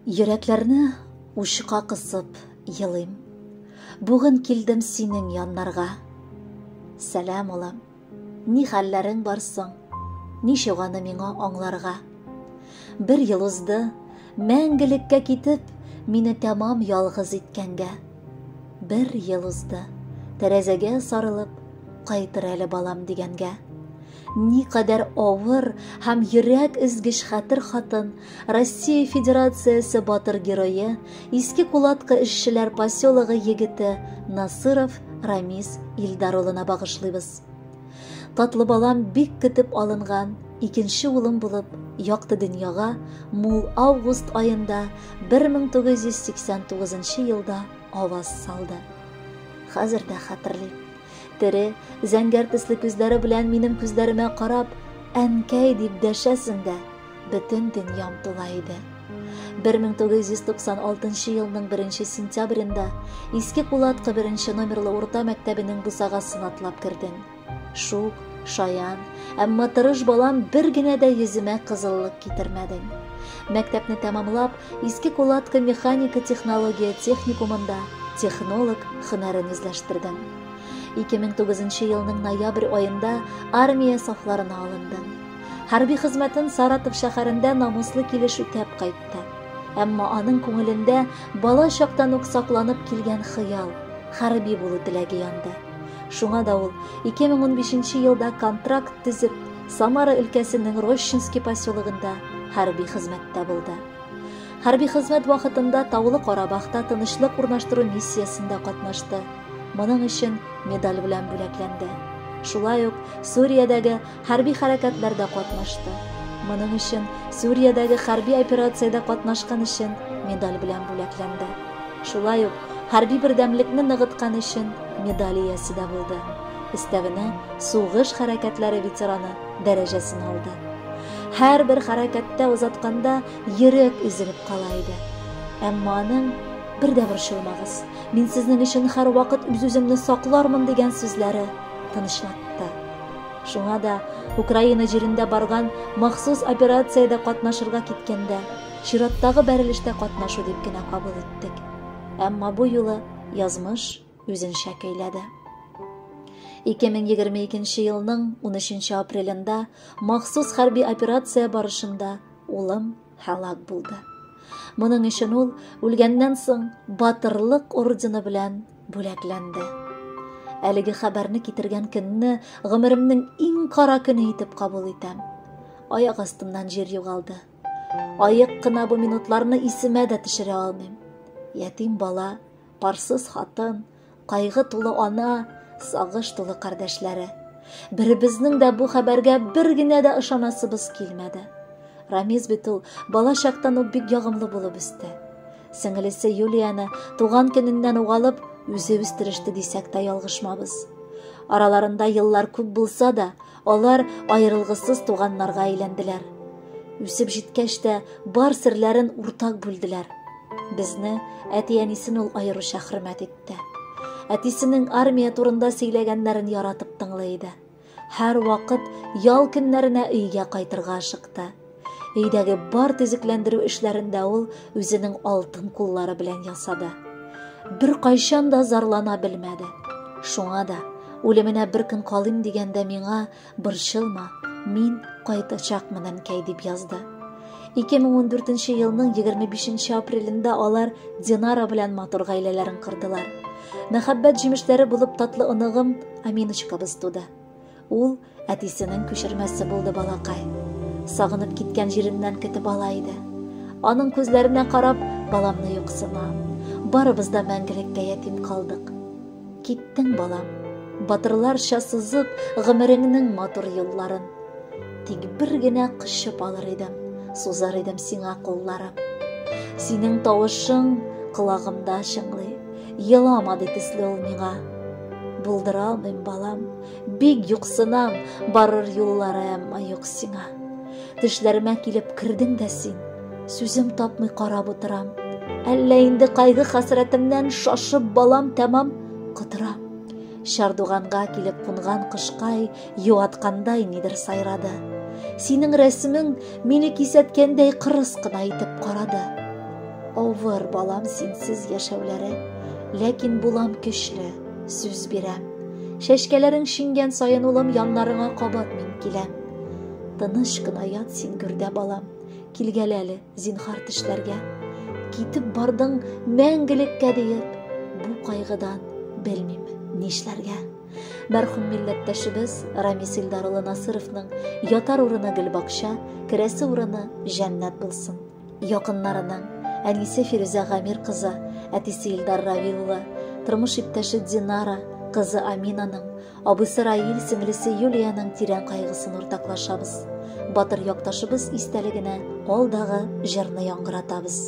Йөрәкләрне учка кысып елыйм. Бүген килдем синең яннарга. Сәлам, улым. Ни хәлләрең бар соң? Ничек аны миңа аңларга? Бер ел узды, мәңгелеккә китеп, мине тәмам ялгыз иткәнгә. Бер ел узды, тәрәзәгә сарылып, кайтыр әле балам дигәнгә. Никадәр авыр һәм йөрәк өзгеч хәтер хатын Россия Федерациясе батыр герое, Иске Кулаткы эшчеләр поселогы егете Насыров Рамис Илдар улына багышлыйбыз. Татлы балам бик көтеп алынган икенче улым булып якты дөньяга мул август аенда 1989 елда аваз салды. Хәзер дә хәтерлим. Тере, зәңгәр төсле күзләре белән минем күзләремә карап, әнкәй дип дәшәсең дә, бөтен дөньям тула иде. 1996 елның 1 сентябрендә Иске Кулаткы 1 номерлы урта мәктәбенең бусагасын атлап кердең. Шук, шаян, әмма тырыш балам бер генә дә йөземә кызыллык китермәдең. Мәктәпне тәмамлап, Иске Кулаткы механика технология техникумында технолог һөнәрен үзләштердең. 2009 елның ноябрь аенда армия сафларына алындың. Хәрби хезмәтен Саратов шәһәрендә намуслы килеш үтәп кайтты. Әмма аның күңелендә бала чактан ук сакланып килгән хыял, хәрби булу теләге янды. Шуңа да ул 2015 елда контракт төзеп, Самара өлкәсенең Рощинский поселогында хәрби хезмәттә булды. Хәрби хезмәт вакытында Таулы Карабахта тынычлык урнаштыру миссиясендә катнашты. Моның өчен медаль белән бүләкләнде. Шулай ук Сүриядәге хәрби хәрәкәтләрдә катнашты. Моның өчен Сүриядәге хәрби операциядә катнашкан өчен медаль белән бүләкләнде. Шулай ук хәрби бердәмлекне ныгыткан өчен медаль иясе дә булды. Өстәвенә сугыш хәрәкәтләре ветераны дәрәҗәсен алды. Һәрбер хәрәкәттә озатканда йөрәк өзелеп кала иде. Әмма аның бер дә борчылмагыз, мин сезнең өчен һәрвакыт үз-үземне саклармын дигән сүзләре тынычлатты. Шуңа да Украина җирендә барган махсус операциядә катнашырга киткәндә, чираттагы бәрелештә катнашу дип кенә кабул иттек. Әмма бу юлы язмыш үзенчә көйләде. 2022 елның 13 апрелендә махсус хәрби операция барышында улым һәлак булды. Моның өчен ул үлгәннән соң Батырлык ордены белән бүләкләнде. Әлеге хәбәрне китергән көнне гомеремнең иң кара көне итеп кабул итәм. Аяк астымнан җир югалды. Аек кына бу минутларны исемә дә төшерә алмыйм. Ятим бала, парсыз хатын, кайгы тулы ана, сагыш тулы кардәшләре. Беребезнең дә бу хәбәргә бер генә дә ышанасыбыз килмәде. Рамиз бит ул бала чактан ук бик ягымлы булып үсте. Сеңелесе Юлияне туган көненнән ук алып, үзе үстереште дисәк тә ялгышмабыз. Араларында еллар күп булса да, алар аерылгысыз туганнарга әйләнделәр. Үсеп җиткәч тә бар серләрен уртак бүлделәр. Безне әти-әнисен ул аеруча хөрмәт итте. Әтисенең армия турында сөйләгәннәрен яратып тыңлый иде. Һәр вакыт ял көннәренә өйгә кайтырга ашыкты. Өйдәге бар төзекләндерү эшләрен дә ул үзенең алтын куллары белән ясады. Бер кайчан да зарлана белмәде. Шуңа да үлеменә бер көн калыйм дигәндә миңа борчылма, мин кайтачакмын, әнкәй, дип язды. 2014 елның 25 апрелендә алар Динара белән матур гаиләләрен кордылар. Мәхәббәт җимешләре булып татлы оныгым Аминочкабыз туды. Ул әтисенең күчермәсе булды балакай. Сагынып киткән җиреннән көтеп ала иде. Аның күзләренә карап, баламны юксынам. Барыбыз да мәңгелеккә ятим калдык. Киттең, балам, батырларча сызып гомереңнең матур юлларын. Тик бер генә кочып алыр идем, сузар идем сиңа кулларым. Синең тавышың колагымда чыңлый. Елама ди төсле ул миңа. Булдыра алмыйм, балам, бик юксынам, барыр юллары әмма юк сиңа. Төшләремә килеп кердең дә син, сүзем тапмый карап утырам. Әллә инде кайгы хәсрәтемнән шашып балам тәмам котырам. Чардуганга килеп кунган кошкай юаткандай нидер сайрады. Синең рәсемең мине кисәткәндәй кырыс кына итеп карады. Авыр, балам, синсез яшәүләре, ләкин булам көчле, сүз бирәм. Чәчкәләрең шиңгән саен, улым, яннарыңа кабат мин киләм. Тыныч кына ят син гүрдә, балам, килгәле әле, зинһар тешләргә. Китеп бардың мәңгелеккә диеп, бу кайгыдан белмим нишләргә. Мәрхүм милләттәшебез Рамис Илдар улы Насыровның ятар урыны гөлбакча, керәсе урыны җәннәт булсын. Якыннарының әнисе Фирүзә Гамир кызы, әтисе Илдар Равил улы, тормыш иптәше Динара, кызы Аминаның, абыйсы Раил, сеңлесе Юлиянең тирән кайгысын уртаклашабыз. Батыр якташыбыз истәлегенә алдагы җырны яңгыратабыз.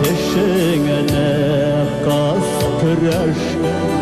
Тешеңне кас көрәш.